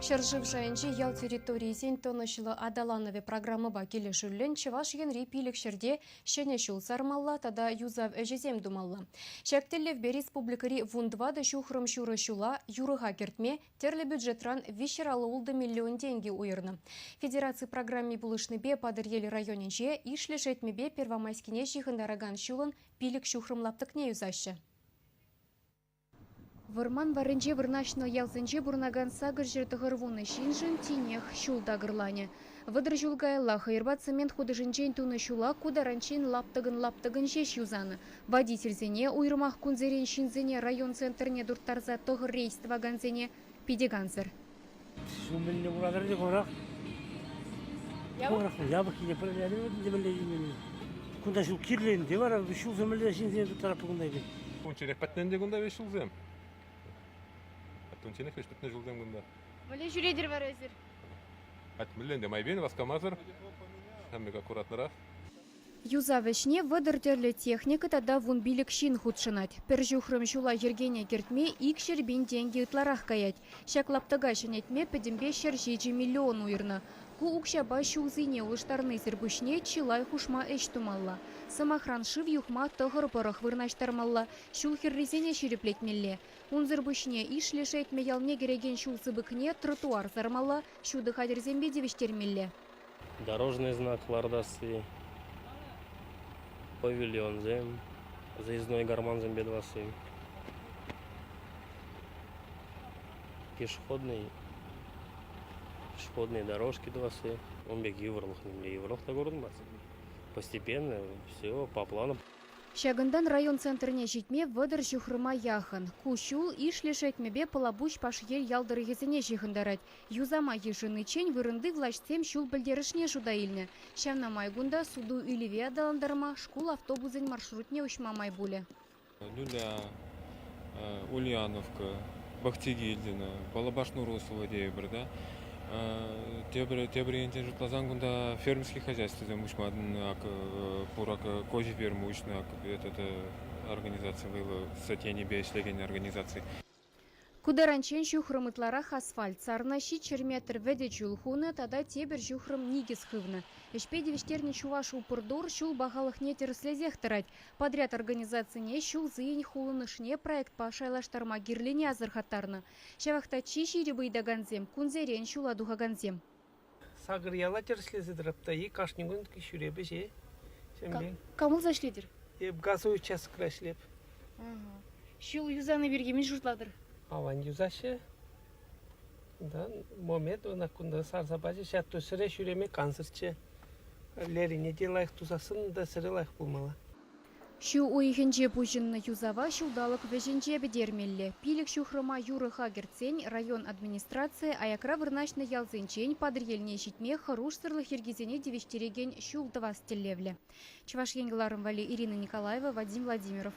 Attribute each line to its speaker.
Speaker 1: Ҫӗршыв шайӗнчи ял территорийӗсен тӑнӑҫлӑ аталанӑвӗ программӑпа килӗшӳллӗн Чӑваш Енри 5 ҫӗрте ҫӗнӗ ҫул сармалла тата юсав ӗҫӗсем тумалла. Ҫак тӗллевпе республикӑри 14,5 ҫухрӑм ҫула юрӑха кӗртме тӗрлӗ бюджетран 356 миллион тенкӗ уйӑрнӑ. Федераци программи пулӑшнипе Патӑрьел районӗнче Ишлӗ Шетмӗпе Первомайскине ҫыхӑнтаракан ҫулӑн 5 ҫухрӑм лаптӑкне юсаҫҫӗ. Вӑрман варринче вырнаҫнӑ ялсенче пурӑнакан 890 ҫыншӑн тинех ҫул такӑрланӗ. 30 ҫул каялла хӑйӑрпа цемент хутӑшӗнчен тунӑ ҫула ку таранччен лаптӑкӑн-лаптӑкӑн ҫеҫ юсанӑ. Водительсене, уйрӑмах кунсерен ҫынсене район центрне турттарса тӑхӑр рейс тӑвакансене, питӗ кансӗр.
Speaker 2: Ҫул мӗнле куратӑр те курах. Курах, япӑххине пӗрле Кунта ҫул кирлӗ ӗнтӗ вара, ҫулсем мӗнле ҫынсене тыттарап кунта эпир.
Speaker 3: Унчченех пӗтнӗ ӗнтӗ кунта веҫ ҫулсем. Унчченех веҫ пӗтнӗ ҫулсем кунта.
Speaker 1: Мӗнле ҫӳретӗр вара эсир?
Speaker 3: Мӗнле ӗнтӗ, майӗпен, васкамасӑр, ҫавӑн пек аккуратнӑрах.
Speaker 1: Юсав ӗҫне 30 тӗрлӗ техника тата 15 ҫын хутшӑнать. Пӗр ҫухрӑм ҫула йӗркене кӗртме 200 пин тенкӗ ытларах каять. Ҫак лаптӑка ҫӗнетме пӗтӗмпе 107 миллион уйӑрнӑ. Ку укҫапа ҫулсене улӑштарнисӗр пуҫне чылай хушма ӗҫ тумалла. Сӑмахран, шыв юхма тӑхӑр пӑрӑх вырнаҫтармалла, ҫул хӗррисене ҫирӗплетмелле. Унсӑр пуҫне Ишлӗ Шетмӗ ялне кӗрекен ҫул сыпӑкне тротуар сармалла, ҫутӑ хатӗрсемпе тивӗҫтермелле.
Speaker 4: Дорожный знак лартасси, павильонсем, заездной кармансемпе тӑвасси, пешеходный пешеходные дорожки тӑвасси. Ун пек йывӑрлӑх нимле йывӑрлӑх та курӑнмасть. Постепенно все по плану.
Speaker 1: Ҫакӑнтан район центрне ҫитме 30 ҫухрӑма яхӑн. Ку ҫул Ишлӗ Шетмӗпе Пӑлапуҫ Пашьел ял тӑрӑхӗсене ҫыхӑнтарать. Юсама йышӑниччен вырӑнти влаҫсем ҫул пӗлтерӗшне шута илнӗ. Ҫавна май кунта суту-илӗве аталантарма, шкул автобусӗн маршрутне уҫма май пулӗ.
Speaker 5: Люля, Ульяновка, Бахтигильдина, Балабаш-Нурусово тейӗпӗр та. Тепӗр, тепӗр енчен шутласан кунта фермерский хозяйствӑсем уҫма ак пур ак козьи ферма уҫнӑ ак этот организаци вӑйлӑ сӗт енӗпе ӗҫлекен организаци.
Speaker 1: Ку таранччен ҫухрӑм ытларах асфальт сарнӑ, 700 метр вӗтӗ чул хунӑ тата тепӗр ҫухрӑм никӗс хывнӑ. Ӗҫпе тивӗҫтернӗ Чувашупрдор ҫул пахалӑхне тӗрӗслесех тӑрать. Подряд организацине ҫул сийӗн хулӑнӑшне проектпа шайлаштарма кирлине асӑрхаттарнӑ. Ҫавах та чи ҫирӗп ыйтакансем, кунсерен ҫула тухакансем.
Speaker 6: Сакӑр яла тӗрӗслесе тӑрап та и кашни кун ҫӳреп ӗҫе.
Speaker 1: Кам пулса ӗҫлетӗр?
Speaker 6: Эп газовый участокра ӗҫлеп.
Speaker 1: Ҫул юсани пирки мӗн шутлатӑр?
Speaker 6: Аван юсаҫҫӗ. Унтан момент ӑна кунта сарса пачӗ. Ҫак сӗре ҫӳреме кансӗрччӗ. Лерине те лайӑх тусассӑн та сӗре лайӑх пулмалла.
Speaker 1: Ҫу уйӑхӗнче пуҫӑннӑ юсава ҫулталӑк вӗҫӗнче пӗтермелле. 5 ҫухрӑма юрӑха кӗртсен район администрацийӗ аякра вырнаҫнӑ ялсенчен Патӑрьелне ҫитме хӑрушсӑрлӑх йӗркисене тивӗҫтерекен ҫул тӑвас тӗллевлӗ. Чӑваш Ен кӑларӑм валли Ирина Николаева, Вадим Владимиров.